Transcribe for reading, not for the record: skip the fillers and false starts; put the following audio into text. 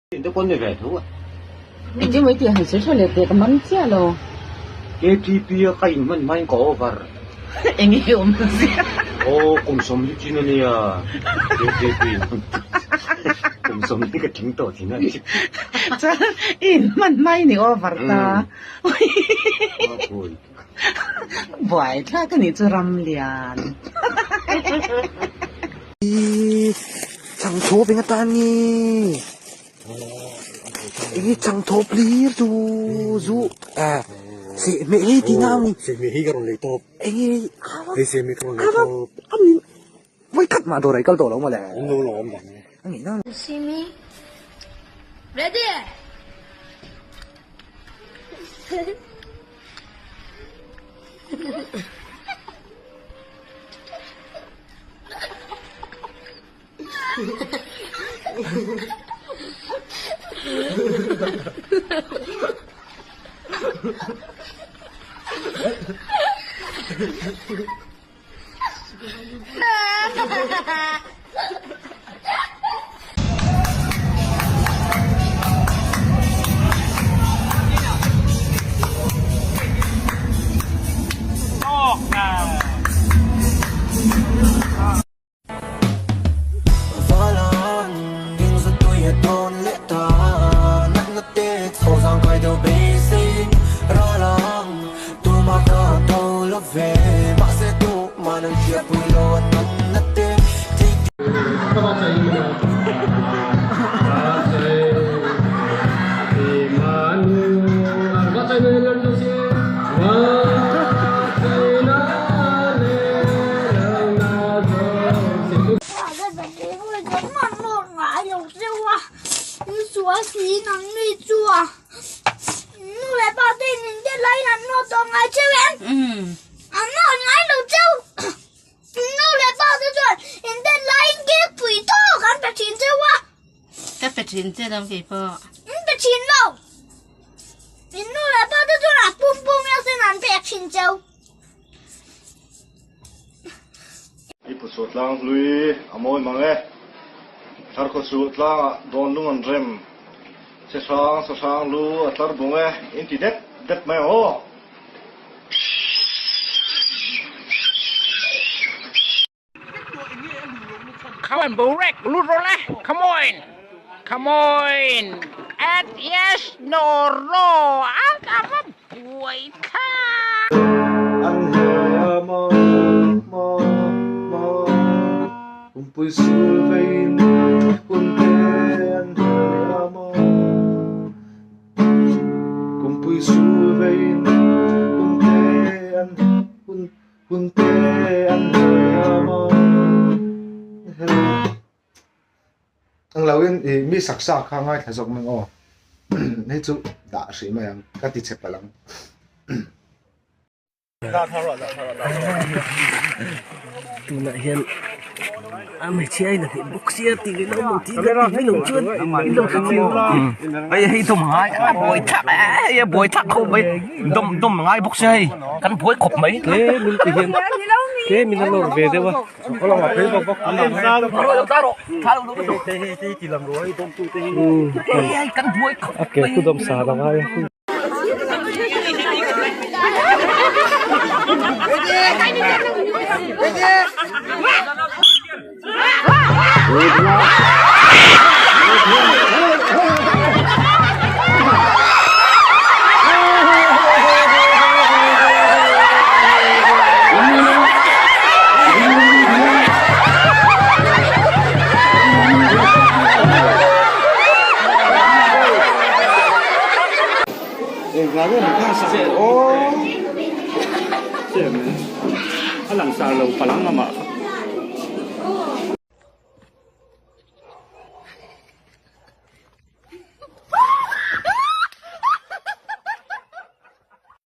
Te pawn ni ve tho a. Engtin mai tih han sawi tha leh teh ka man chiah lo. KTP a ka in hman hmain ka over. Enge awm zia. Aw kum sawmli chin a nia KTP in hman kum sawmli ka tling tawh thin a ni. Chuan i in hman hmain i over ta. Buai thlak a nih chu Ramlian. Chhang thawp eng atan nge? Enge chhang thawp hlir chu zu ah sehhmeh hi tih na ang ni. Sehhmeh hi ka rawn lei tawp. Enge Hei sehhmeh ka rawn lei tawp. Vawi khat mah dawr ah i kal tawh lo mawle. Awm lo lo awm dang. A ngei na. See me? Ready? Ka pe thin che lo kei pawh. An pe thin lo. In nu leh pa te chuan a pum pum hian sin an pek thin cheu. I phuchhuah tlang hlui a mawi mang e. Thlarkhaw chhuah tlangah dawn lung an rem. Che hrang sa hrang lu a tlar bung e. In ti dep dep mai ang aw. Come on Burek lut rawh le come on come on at yes no ro a ka va buai thlak. An hmel a ma ma ma Pumpui sul vein hun te an hmel a ma Kumpui sul vein hun te an hun Hun te an hel a maw hel. Ang lo in i mi sak sa kha ngaithla zawk mang aw. Hei chu dah hrih mai ang ka ti che palh ang. Tunah hian a hmeichhia in a hneh bawk sia tih leh lo maw tih ka tih mai loh chuan in lo hre chiang hei hei dawm ngai a buai thak e a buai thak khawp mai dawm dawm ngai bawk sia hei kan buai khawp mai tlem in ti hian tlem in a lawr ve deuh a a ke chu dawm sa la ngai a. A langsar lo palang amah.